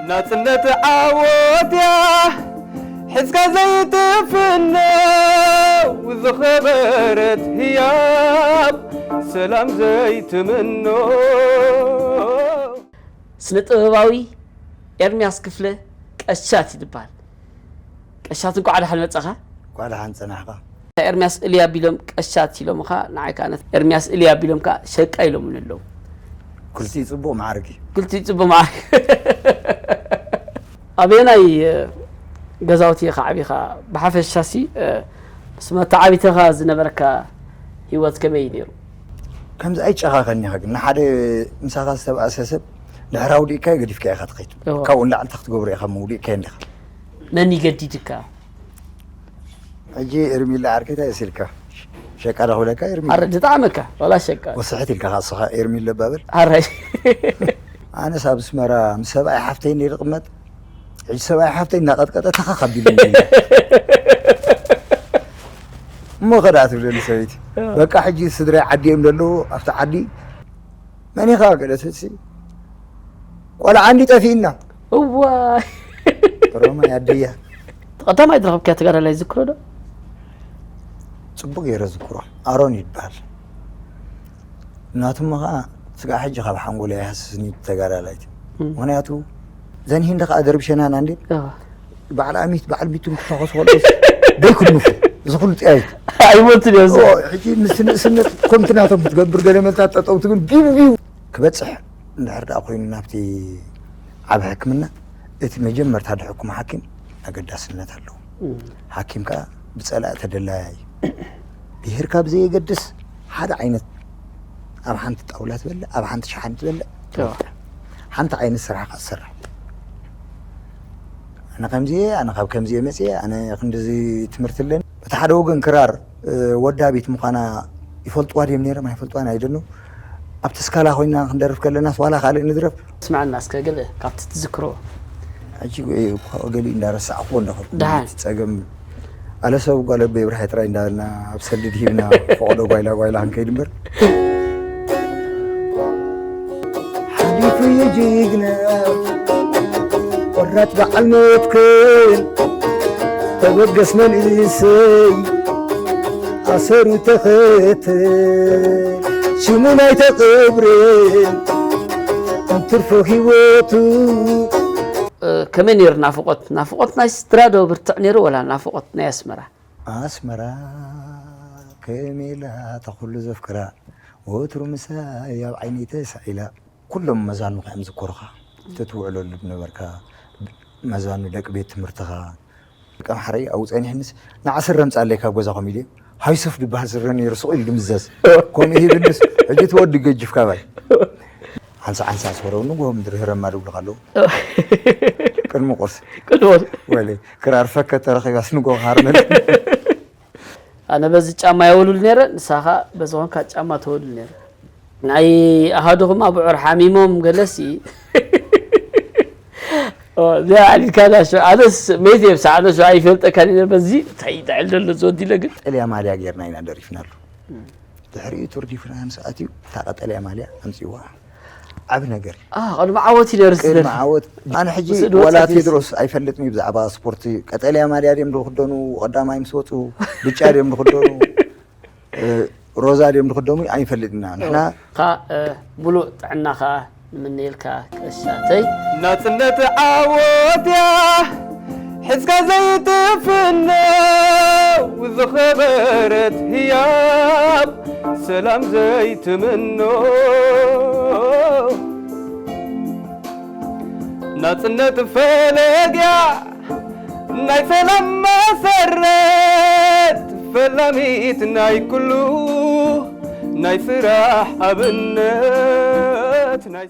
ናጽነት ዓወት እያ ሒዝካ ዘይትፍነው ዝኸበረት ህያብ ሰላም ዘይትምኖ። ስነ ጥበባዊ ኤርሚያስ ክፍለ ቀሻት ይባሃል። ቀሻት እንኳዕ ደሓን መጻኻ። እንኳዕ ደሓን ጸናሕካ። ኤርሚያስ እልያ ቢሎም ቀሻት ኢሎምኻ፣ ንዓይ ከኣ ኤርሚያስ እልያ ቢሎም ከኣ ሸቃ ኢሎምኒ ኣለዉ። ክልቲኡ ጽቡቕ መዓርግ እዩ። ክልቲኡ ጽቡቕ መዓርግ። ኣበየናይ ገዛውቲ ኢኻ ዓቢኻ? ብሓፈሻሲ ምስ መተዓቢተኻ ዝነበረካ ህይወት ከመይ እዩ ነይሩ? ከምዚ ኣይጨኻኸን ኢኻ ግን ንሓደ ምሳኻ ዝተባእሰ ሰብ ድሕሪ ኣውዲእካዮ ገዲፍካዮ ኢኻ ትኸይድ። እወ። ካብኡ ንላዕሊ እንታይ ክትገብሮ ኢኻ እሞ ውዲእካዮ እንዲኻ። መን ይገዲድካ? ሕጂ ኤርሚለ ዓርከይ እንታይ እሲልካ ሸቃ ዶ ክብለካ ኤርሚለ ኣረ ዝጠዓመካ ዋላ ሸቃ ወስሕት ኢልካ ከዓ እስኻ ኤርሚለ ባብል ኣራይ ኣነስ ኣብ ኣስመራ ምስ ሰብኣይ ሓፍተይ ነይረ ዝቕመጥ ሕጂ ሰብኣይ ሓፍተይ እናቐጥቀጠ ተኸኽ ኣቢሉኒ እሞ ከደኣ ትብለኒ ሰበይቲ በቃ ሕጂ ስድራይ ዓዲ እዮም ዘለዉ ኣብቲ ዓዲ መን ኢኻ ገለ ትህሲ ቆልዓ እንዲ ጠፊእና እዋይ ሮማ ያደያ ቀዳማይ ዝረኸብካያ ተጋዳላይ ዝክሮ ዶ? ፅቡቅ ገይረ ዝክሮ ኣሮን ይበሃል ናቱሞ ከዓ ስጋዕ ሕጂ ካብ ሓንጎለይ ኣይሃስስን እዩ ተጋዳላይቲ ምክንያቱ ዘን ሂንዲ ከዓ ደርብሸናና እንዴ በዓል ኣሚት በዓል ሚቱን ክተኸሱ ከለስ ደይክድንፉ እዚ ኩሉ ጥያይት ኣይሞትን እዮም ሕጂ ምስ ንእስነት ከምቲ ናቶም ክትገብር ገለ መልታት ጠጠው ትብል ቢቡ ቢቡ ክበፅሕ እንድሕር ደኣ ኮይኑ ናብቲ ዓብ ሕክምና እቲ መጀመርታ ድሕኩም ሓኪም ኣገዳስነት ኣለዎ። ሓኪም ከኣ ብጸላኢ ተደላያይ እዩ። ብሄርካ ብዘየገድስ ሓደ ዓይነት ኣብ ሓንቲ ጣውላ ትበልዕ፣ ኣብ ሓንቲ ሸሓኒ ትበልዕ፣ ሓንቲ ዓይነት ስራሕ ከኣ ትሰርሕ። ኣነ ከምዚ እየ፣ ኣነ ካብ ከምዚ እየ መጽየ፣ ኣነ ክንድዚ ትምህርቲ ኣለኒ። በቲ ሓደ ወገን ክራር ወዳቢት ምዃና ይፈልጥዋ ድዮም ነይሮም ኣይፈልጥዋን ኣይደሉ ኣብቲ ስካላ ኮይና ክንደርፍ ከለናስ ዋላ ካልእ ንድረፍ ስምዓና እስከ ገለ ካብቲ ትዝክሮ ሕጂ ገሊኡ እንዳረሳዕኩዎ እንዳኸድኩ ደሓን። እቲ ፀገም ኣለ ሰብ ጓል ኣቦይ ብርሃይ ጥራይ እንዳበልና ኣብ ሰልዲ ድሂብና ፈቐዶ ጓይላ ጓይላ ክንከይድ እምበር ሓሊፉ እዩ ጅግና ቆራፅ በዓል መትከል ተበገስ መንእሰይ ኣሰሩ ተኸተል ሽሙ ናይ ተቐብረል እንትርፎ ህይወቱ ከመይ ነይሩ ናፍቆት? ናፍቆት ናይ ስድራ ዶ ብርትዕ ነይሩ ወላ ናፍቆት ናይ ኣስመራ? ኣስመራ ከመይ ኢላ እታ ኩሉ ዘፍቅራ ወትሩ ምሳይ ኣብ ዓይነይ ተሳኢላ ኩሎም መዛኑ ከ እዮም ዝኮሩኻ እቲ ትውዕለሉ ዝነበርካ መዛኑ ደቂ ቤት ትምህርትኻ ደቂ ኣምሓራይ ኣብኡ ጸኒሕንስ ንዓ ስረ ምጻለይ ካብ ገዛኹም ኢለ ሃይሱፍ ዝበሃል ስረ ነይሩ ስቕ ኢሉ ድምዘዝ ከምኡ ሂብንስ ሕጂ እቲ ወዲ ገጅፍ ካባይ ሓንሳ ሓንሳ ስወረው ንጎሆ ምድሪ ህረማ ድብሉኻ ኣለዉ ቅድሚ ቁርሲ ቅድወል ወለ ክራር ፈከት ተረኺባስ ንጎሆ ሃርመል ኣነ በዚ ጫማ የወሉል ነይረ፣ ንሳኻ በዚ ኾንካ ጫማ ተወሉል ነይረ። ናይ ኣሃዱኹም ኣብዑር ሓሚሞም ገለሲ እዚኣ ኣሊልካ ዳሾ ኣነስ መይት እየ ብሰዓዶ ሸ ኣይፈልጠካን እየ በዚ እንታይ ይጥዕል ዘሎ ዝወዲ ኢለ ግን ቀጠልያ ማልያ ጌርና ኢና ደሪፍናሉ ድሕሪኡ ቱር ዲ ፍራንስ ኣትዩ እታ ቀጠልያ ማልያ ኣምፅዋ ዓብ ነገር እዩ። ኣህ፣ ቅድሚ ዓወት እዩ ነርስ ቅድሚ ዓወት ኣነ ሕጂ ምስ እድወ ወላ ጸፊስ። ቴድሮስ ኣይፈልጥን እዩ ብዛዕባ ስፖርት ቀጠልያ ማልያ ድዮም ዝኽደኑ ቀዳማይ ምስ ወፁ ብጫ ድዮም ዝኽደኑ እ፣ ሮዛ ድዮም ዝኽደኑ ኣይንፈልጥን ኢና ንሕና ካ እ፣ ሙሉእ ጥዕና ካ ንምነየልካ ቀሻተይ ናጽነት ዓወት እያ ሒዝካ ዘይትፍነው ዝኸበረት ህያብ ሰላም ዘይትምኖ ናጽነት ፈለግያ ናይ ሰላም መሰረት ፈላሚት ናይ ኩሉ ናይ ስራሕ ኣብነት ናይ